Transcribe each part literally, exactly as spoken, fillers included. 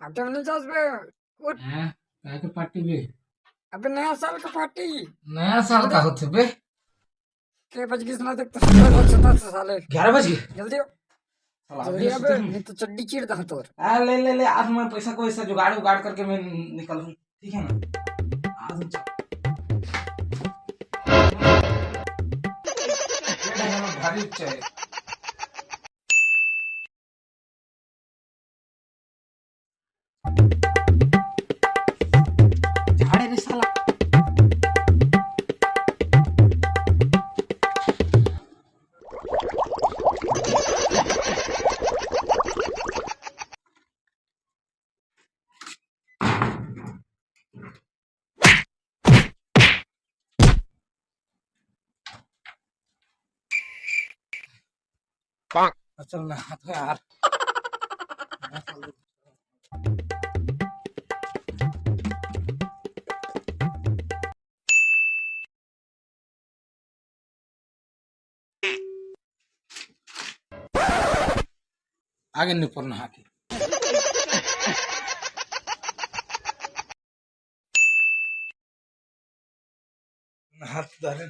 Party में नहीं जास बे। उठ। हैं? काय के पार्टी बे? अबे नया साल का पार्टी। नया साल का होथे बे? के बज गिस ना, देख तो सुबह बज चुका था साले। ग्यारह बज गे। जल्दी हो। साला जल्दी अभी अबे, सुते हूँ। नहीं तो चड्डी चीर दा तोर। आ, ले, ले, ले, आज मैं पैसा को ऐसा जुगाड़ उगाड़ करके मैं निकलूँ, ठीक है ना? आज हम चल-, ये भारी ऊंचा है। झाड़े रे साला। चल ना, हाथ में यार। आगे ऊपर नहा के। हाथ डारे।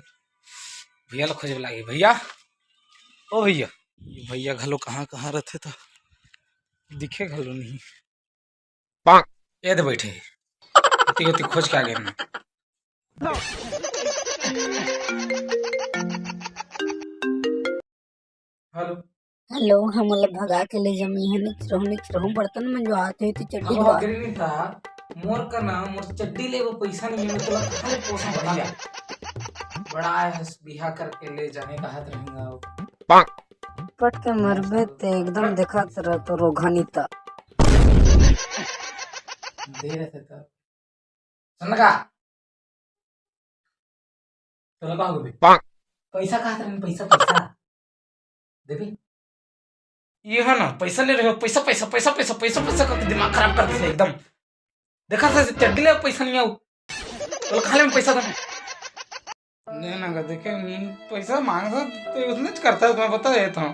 भैया ला खोजे लागे। भैया, ओ भैया, ये भैया घलो कहाँ कहाँ रहथे त दिखे घलो नहीं। ये दे बैठे। इतनी, इतनी खोज के आ गए ना। हेलो। हेलो, हमन ला भगा के ले जमी है, निच रहूं, निच रहूं, बर्तन मंजवात हे, तो चड्डी हम धोआ। अग्री नहीं था, मोर का ना, मोर चड्डी ले वो पैसा नहीं है, मैं तोला कहाँ ले पोसम भैया? बड़ा आय हस बिहा करके ले जाने का हाथ रहेगा। पट के मरबे ते एकदम देखत रह तो रोघा नीता। दे रहे थे तब। सुन का? तोला का हो गई? पैसा कहा था, पैसा, पैसा। देबे? ये है ना, पैसा ले रहे हो, पैसा, पैसा, पैसा, पैसा, पैसा, पैसा करके दिमाग खराब कर देते एकदम। देखा था, चड्डी ले पैसा नहीं आऊ। तोला कहाँ ले मैं पैसा दूं? नहीं ना, देखे, हम्म, पैसा मांगता तो उसने च करता है, मैं बता देता हूँ।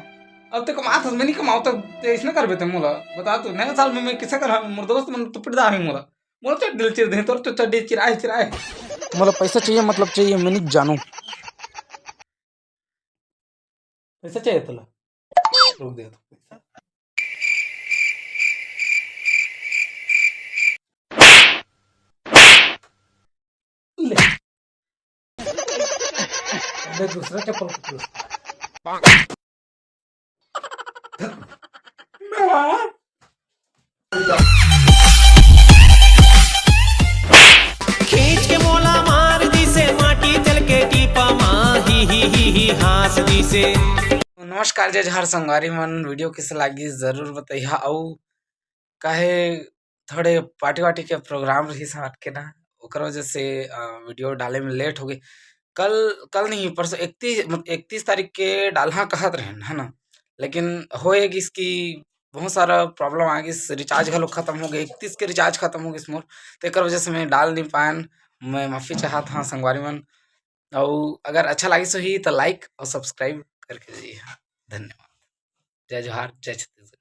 अब ते कमात हस, मैं नहीं कमाऊँ, तो ते इसने करबे ते मोला। बता तू, नया साल में मैं किसे कर, मोर दोस्त मन तो पिटदा है मोला। मोला तो दिल चिर दे, तोर तो चड्डी चिराए, चिराए। मोला पैसा चाहिए, मतलब चाहिए, मैं नहीं जानू। पैसा चाहिए तोला? रुक दे तो पैसा। ले। अबे दूसरा चप्पल को दूसरा। खींच के मोला मार दिसे, माटी तेल के टीपा मा, ही, ही, ही, ही, हाँस दिसे। नमस्कार, जय जोहार संगवारी मन, video कइसे लागिस जरूर बतइहा। अउ काहे थोड़े party वार्टी के program रहिस हाथ के ना, ओकर वजह से, अ, video डाले में late हो गई। कल, कल नहीं, परसों इकतीस, मतलब इकतीस तारीख के डालहा कहत रहेन, है ना, लेकिन होए गिस कि बहुत सारा problem आ गिस, recharge घलो खत्म हो गए, इकतीस के recharge खत्म हो गिस मोर, तो एकर वजह से मैं डाल नहीं पायन। मैं माफी चाहत हाँ संगवारी मन, अउ अगर अच्छा लागिस होही तो like और subscribe करके जाइए। धन्यवाद। जय जोहार, जय छत्तीसगढ़।